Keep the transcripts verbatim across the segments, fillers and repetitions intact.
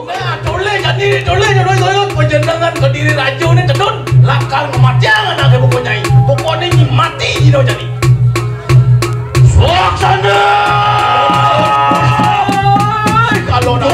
Nah, tolih jani, tolih, tolih, tolih. Panjenengan Kediri Raja ni tedun. Lakar ngematiang anak ibu nyai. Pokoknya nyi mati dina jani. Suaksana. Kalau nak.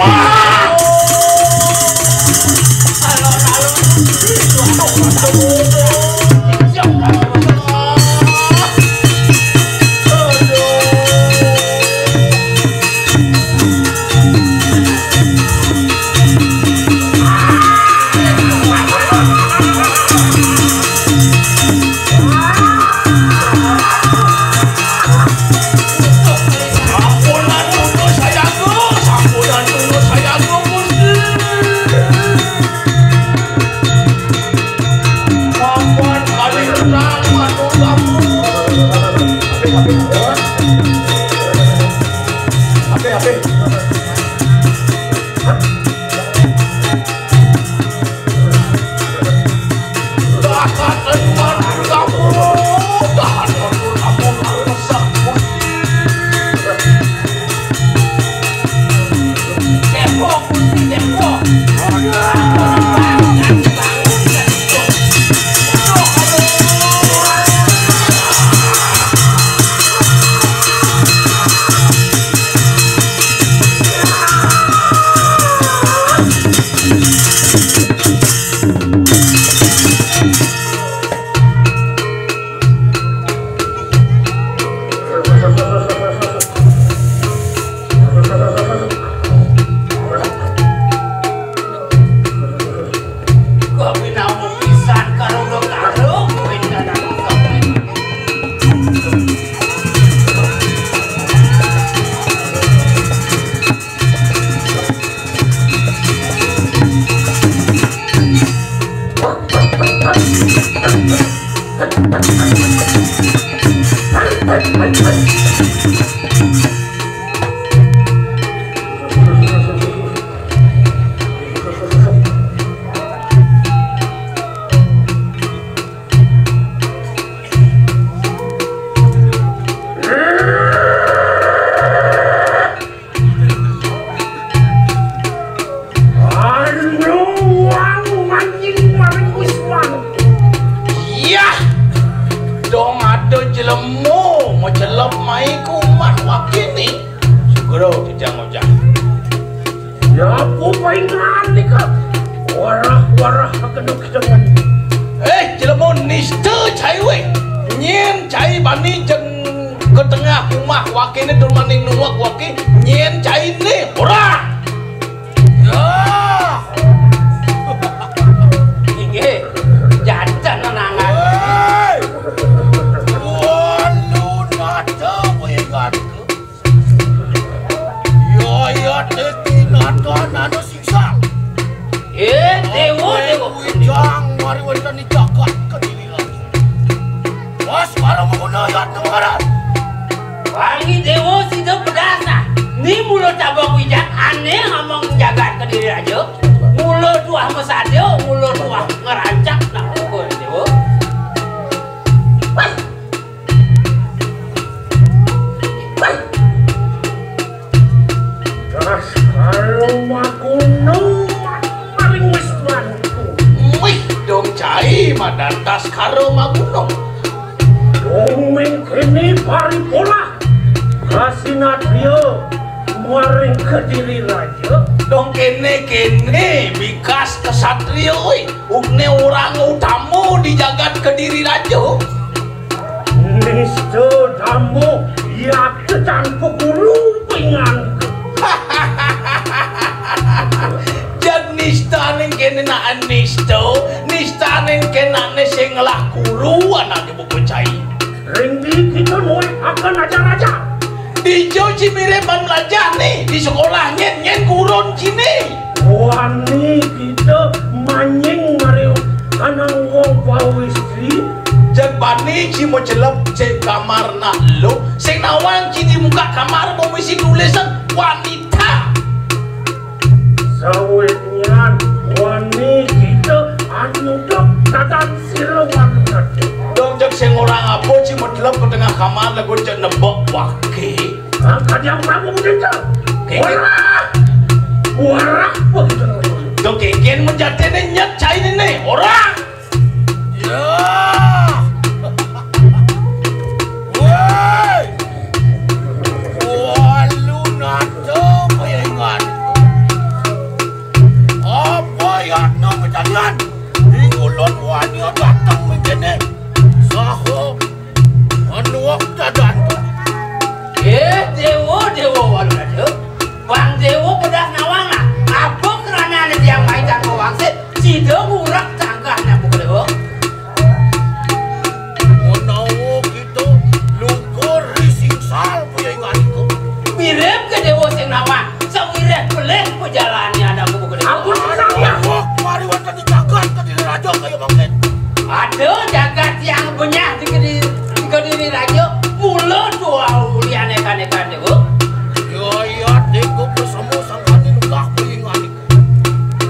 Aduh, wang manjing maring wisman. Yah, dong ada jelema macelep mai ke umah wakini. Segera titiang ngojah. Ya, apa paingan nika? Warah-warah kena kita. Eh, jelema nista cai weh. Nyen cai bani jeng ke tengah umah wakine tur maning nuwek waki, nyen cai ne. Ora. Ya. Inggih. Janten nanangan. Hei. Walu nada winganku. Ya, ya, teti nada nada sisa. Eh, dewa, dewa. Wijang mari wonten ing jagat Kediri Raja. Mas, kalau menguna yatna mengaran. Wangi dewa sida pedasa. Ni mula tabak wijang aneh among jagat Kediri Raja. Mula tuah masadia, mula tuah ngerancak nak pukul dewa. Daskara maguna maring wiswanku. Wih, dong cai madan daskara maguna. Dong mengkene paripolah kasinatria maring Kediri Raja. Dong kene-kene bikas kesatria, oi. Ugne orang utama di jagat Kediri Raja. Nista damba yakti tanpa guru pingan. Jad nista ning kene nak nista, nista ning kene nak ne sing ngelah guru anak ibu percaya. Ring di kita nuwuhaken ajar-ajar. Dija ci mirib ban mlajah ni, di sekolah nyen, nyen gurun cine. Wani kita manying mari kanang wong pawistri. Jeg bani ci macelep cek kamar nak lu, sing nawang ci di muka kamar mawisi tulisan wanita. Sawit nyan wani kita anu dok tadan sira wanita. Sing ora ngapa ci metlep ke tengah kamar lego cek nebok wake. Angkat yang Prabu Mujengkel. Keke. Wara. Wara begitu. Dong keken menjatene nyet cai nene. Ora. Ya. Woi. Walu nado payengan. Apa ya no kejadian? Di ulun wani dateng mengkene. Saho. Anuak dadan. Eh, dewa, dewa walu nado. Bang dewa pedas nawang ah. Apa kerana ada tiang maitan wangsit? Sida ngurak tangkah nak buka dewa. Menawa kita lungkur ri singsal payengan iku. Mirip ke dewa sing nawang, sawireh pelih pejalanan aku buka dewa. Ampun, Sang Hyang. Wah, mari wonten di jagat Kediri Raja kaya mangkin. Ada jagat yang benyah di Kediri, di Kediri Raja, mula tua ulian ekan-ekan dewa. Ya, ya, dewa bersama sangkani lungah payengan iku.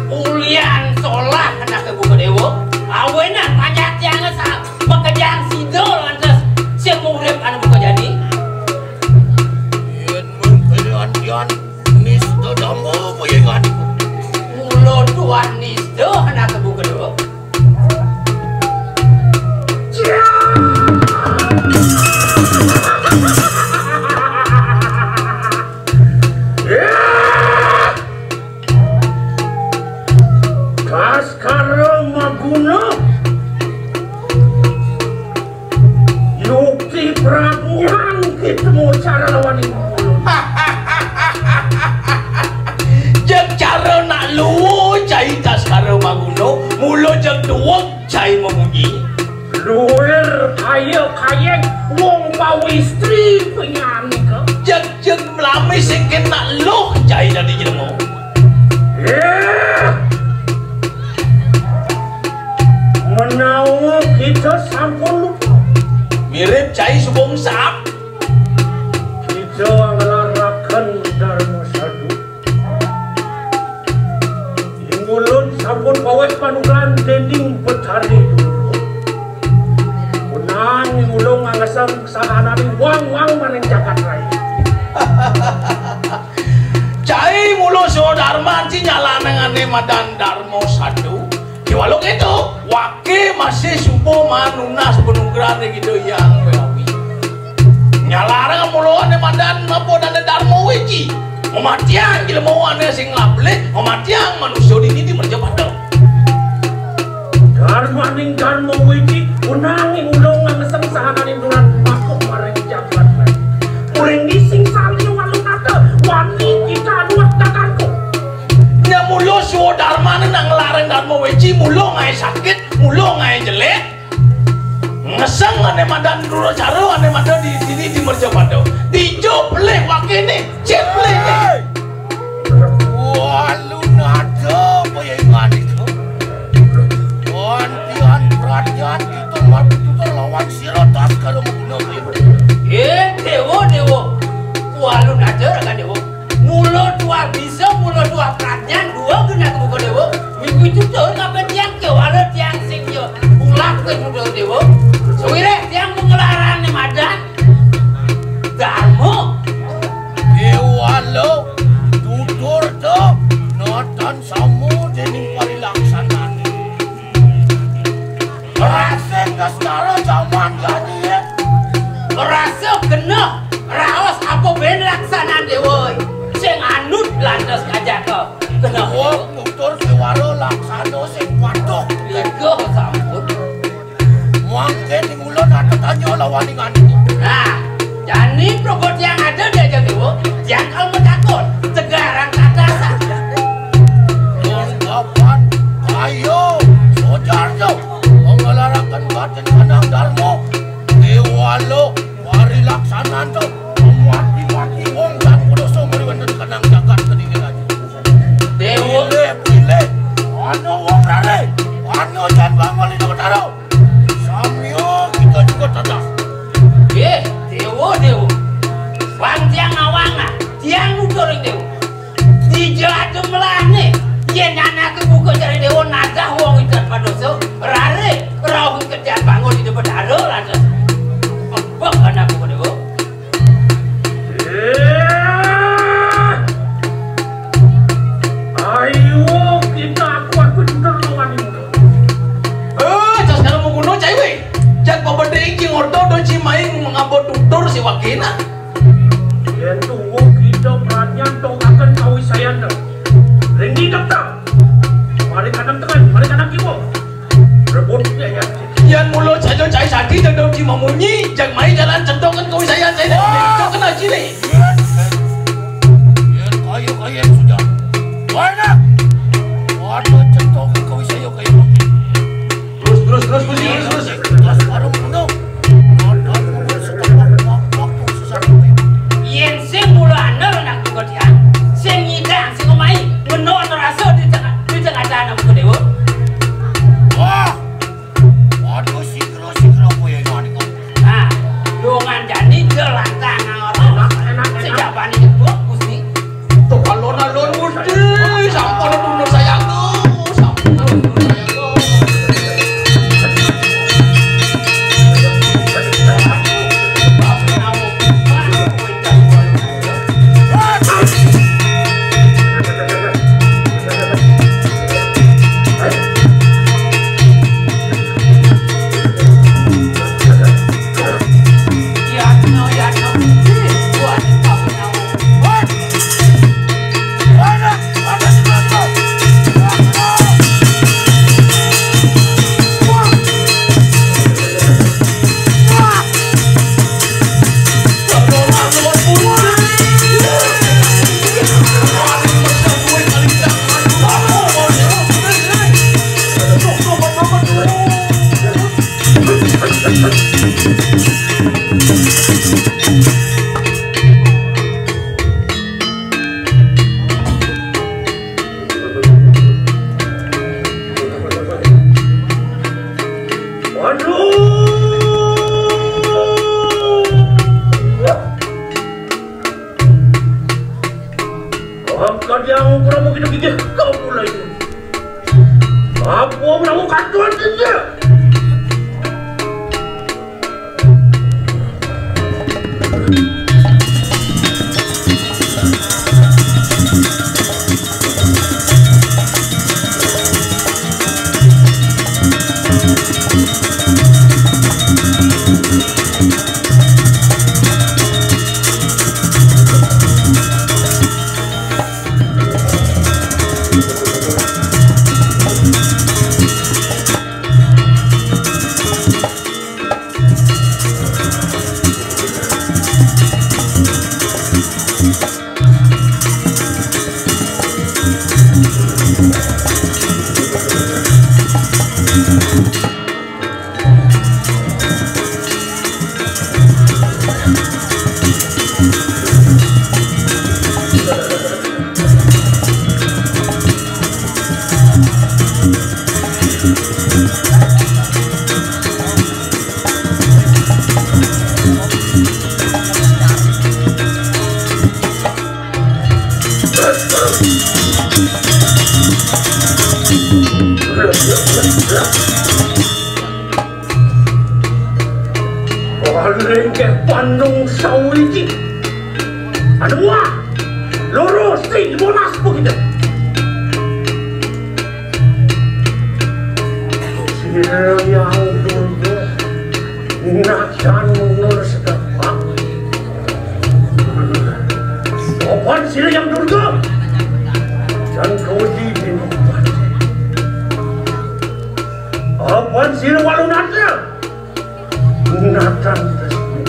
Ulian solah anak buka dewa. Awenan panjat tiang sa-, makejang sida lantas sing urip anu buka jani. Yen mung kalian tian nista dama payengan iku. Mula tuan nista anak buka dewa. Kaskara maguna. Yukti Prabuhan ketemu cara lawan ibu. Jeg cara nak luwu cai Kaskara maguna, mula jeg duweg cai mamunyi. Luir kaya kayek wong pawistri penyanika. Jeg-jeg mlami sing kena luh cai dadi jelema. Eh, menawa kita sampun lupa. Mirip cai subung sap. Kita ngelaraken Dharma Sadu. Ing ulun sampun paweh panugrahan dening Betari Durga. Punang ing ulun ngangesang sahananing wang-wang maring jagat raya. Cai mula Swadarman ci nyalanengane madan Dharma Sadu. Kéwala kéto, waké masih suba manunas panugrahan ring Ida Hyang Wirawi. Nyalarang mulané madan napa dana Darma Wiji. Mamatiang jelemané sing nglabelih, mamatiang manusa dini di mercapada. Darmaning Darma Wiji, punanging ulung ngangeseng sahananing duran maka maring jagat. Muring ngising salya walunata, wani kita anuak daganku. Nya mula Swadarmané nang larang Darma Wiji, mula ngaé sakit, mula ngaé jelek. Ngeseng ané madan Duracara, ané madan di sini di mercapada. Dija pelih wakéné, cip pelihné. Walunata payengan itu. Gantian perhatian kita mati tutur lawan sira tas kalau menggunakan. Eh, Déwa, Déwa. Walunata raga Déwa. Mula tuah bisa, mula tuah pradnyan, dua genah kebuka Déwa. Minggu itu tuh kapan tiang ke, wala tiang sing ya. Ulah ke sudah Déwa. Sewireh tiang mengelarang ni madan. Darma. Déwala, tutur to, natan sama dening parilaksanane. Rasing kastara jaman jani, ya. Rasa kena raos apa ben laksanan Déwa. Sing anut lantas kajaka. Kena. Oh, tutur kiwara laksana sing patuh. Liga sampun. Mangke ning ulun ada tanya lawan ning anu. Nah, jani progo tiang ada diajak Déwa, tiang kal matakon, tegarang katasan. Tunggapan, ayo, sojarjo, menggelarakan batin kanang Darma, Déwala, parilaksanan to, mati-mati wong dan kudoso meriwanda kanang jagat kedingin aja. Déwa. Pilih, pilih, ana wong rare, ana jan bangun itu ketara. Samya kita juga tatas. Eh, Déwa, Déwa. Bang tiang nawang ah, tiang nuturing Déwa. Dija ada melahne, yen anak buka jari Déwa nadah wong ikan padoso, rare, Rauh ketian bangun di Betara lantas. Empek anakku, Dewa. Eh, ayo kita aku aku bener lawan ini. Eh, jas kalau mau kuno cai we. Jan pembeding ki ngordo do ci main mengambut tutur si wakina. Yen tunggu kita perhatian tokaken kawisayan. Ringgi daftar. Mari kadang tengen, mari kadang kiwa. Rebut ya, ya. Yan mula saja cai sadi dendam di mamunyi, jag mai jalan centokan kawisayan saya. Wah. Centokan aja nih. Yan kaya-kaya sudah. Wah, nak. Waduh, centokan kawisayan kaya makin. Terus, terus, terus, terus, terus, terus. Terus, baru menung. Nonton, terus, terus, terus, terus, terus. Yen sing mula anak anak kedian, sing nyidang, sing omahi, menung rasa di tengah, di tengah jalan aku dewa. Wah. Waduh, sikro-sikro apa ya ini, Wan? Nah, dongan jani dia lantang orang. Enak, enak, enak. Sejak bani nyebut, Gusti. Tuh, alon-alon, Gusti. Sampun, dulur sayangku. Sampun, dulur sayangku. Waduh. Angkat yang kurang mau kita gigit kau mulai. Apa mau kacuan dia? Paling ke pandung sawiji. Aduh, wah. Lurus, sing, bolas begitu. Sira yang dulu. Nah, jan mundur sedepah. Sopan sira yang durga. Jan kawedi dini. Sopan sira walu natra. Nathan Resmi.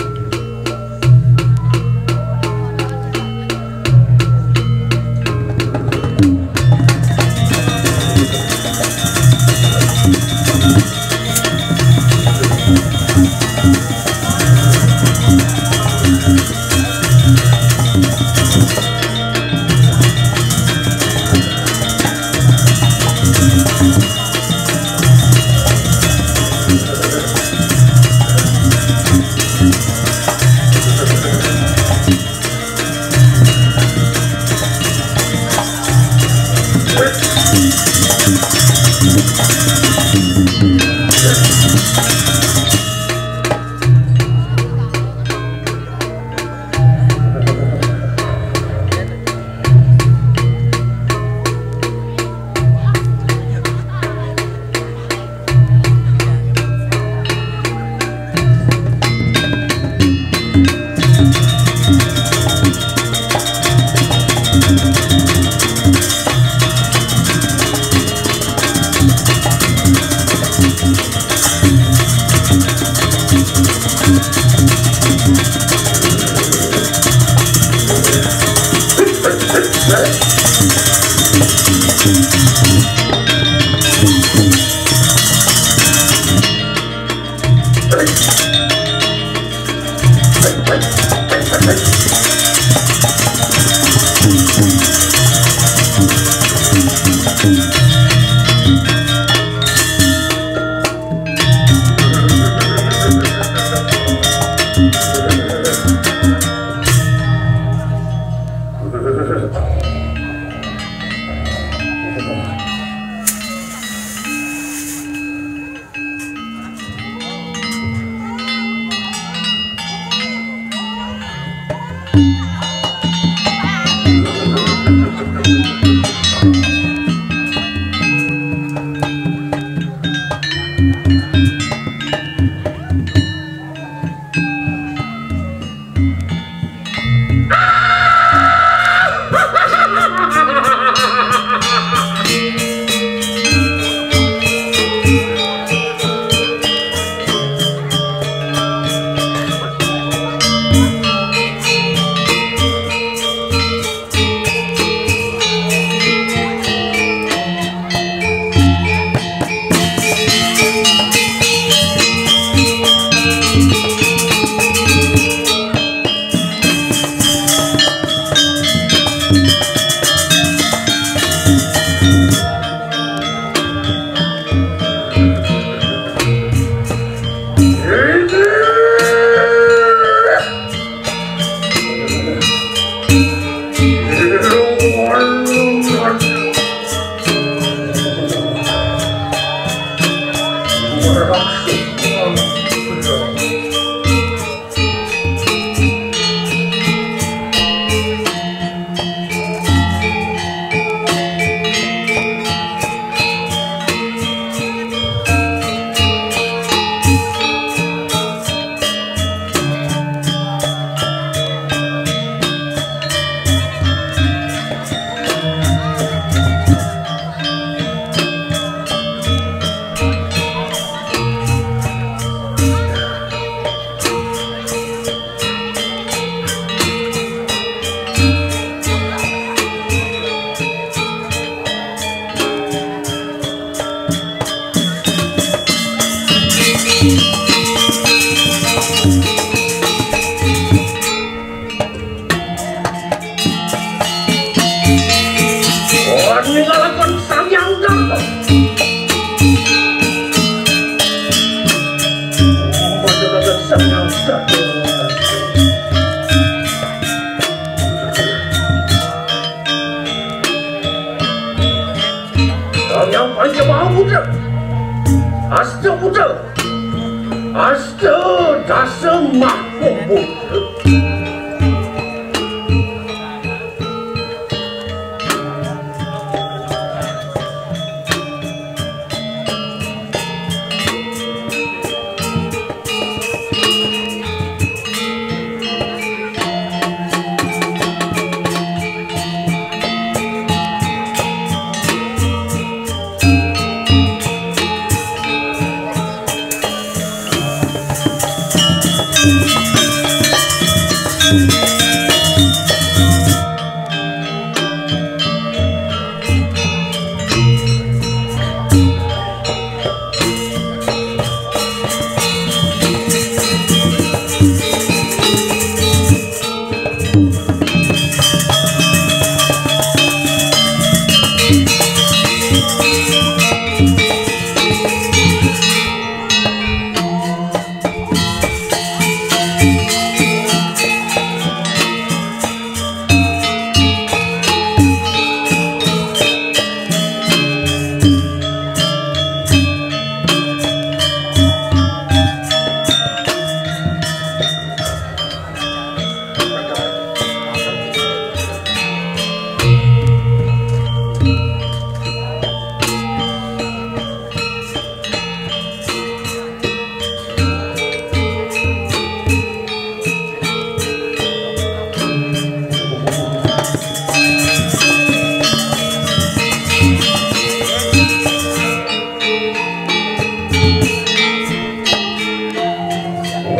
Dasar makhluk bodoh.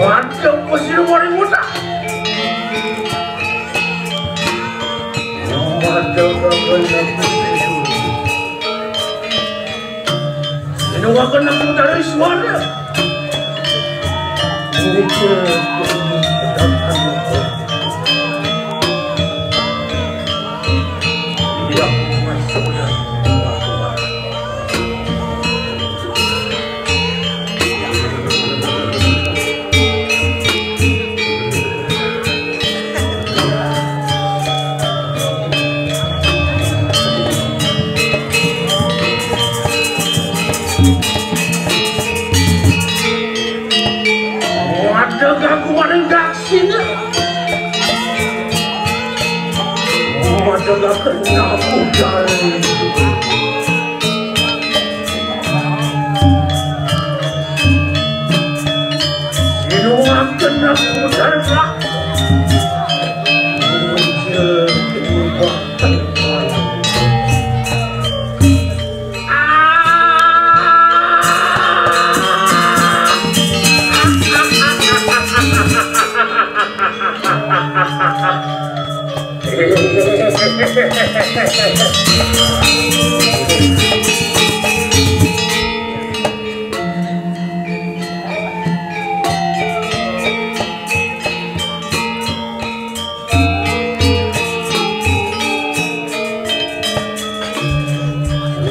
Waduh, kusir mori muda. Waduh, waduh, waduh. Ini wakil nak putari suara. Ini ke Waduh, aku paling gak sini. Waduh, gak kena aku, guys. Sino akan aku darah?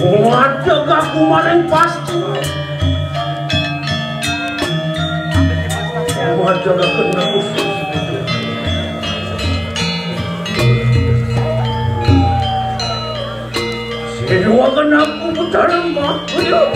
Waduh, aku maling pasti. Waduh, aku kena khusus. Sino akan aku putaran, Pak? Aduh.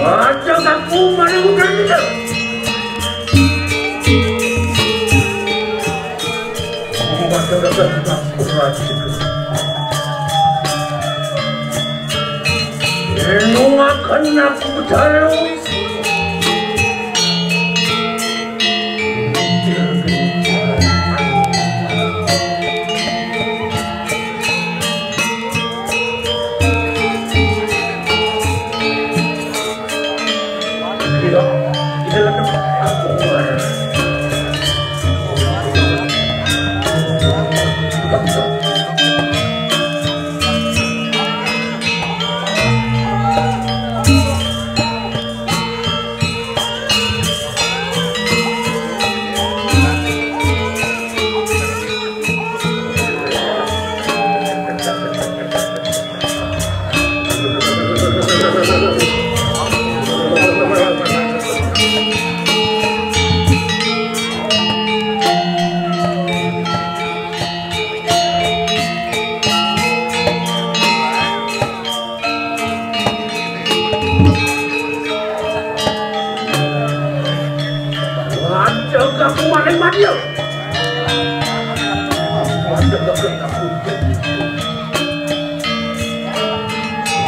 Aja aku maling udah gitu. Renungaken aku terus.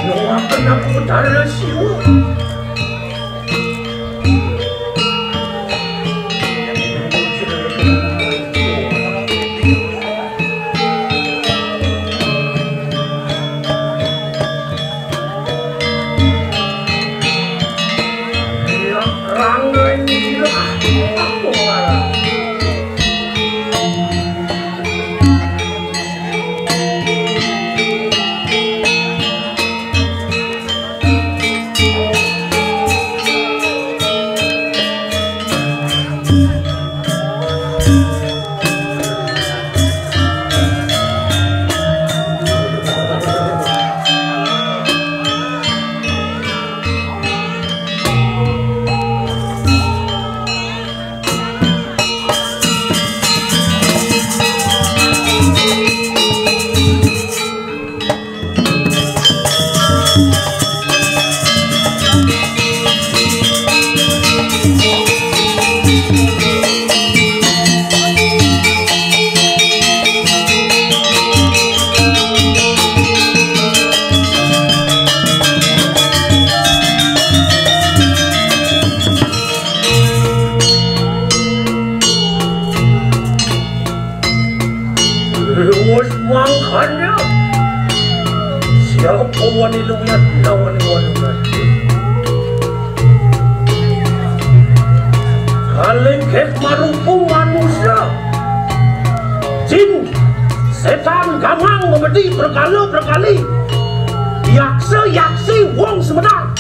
Nuwun aku Betara Siwa. Wis mangkana, siapa wani luwih lawan wani mati? Kalengkeh marupa manusa. Jin, setan, gamang, memedi, berkala, berkali. Yaksa, yaksi, wong semedang.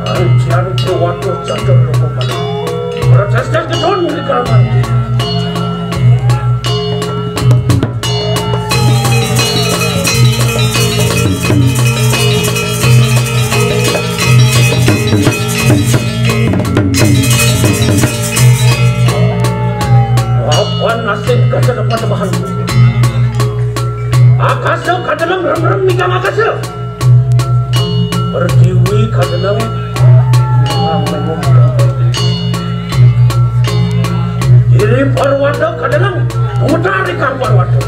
Ancen kuwata catur lupa pada. Protestan gedon di kalangan. Apan asih kacadapan bahan. Akasa kadeleng remrem mikang akasa. Pertiwi kadeleng Giri Parwata kadeleng putar ikang Parwata.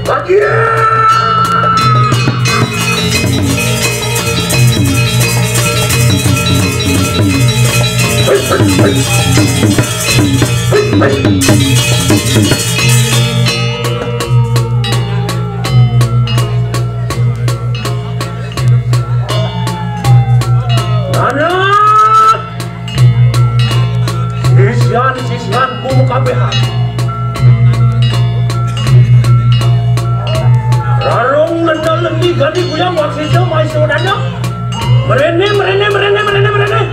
Bagia. Anak sisian-sisianku makabehan. Rarung nenda lendi gani guyang waksisa maisa wadana. Merene, merene, merene, merene, merene.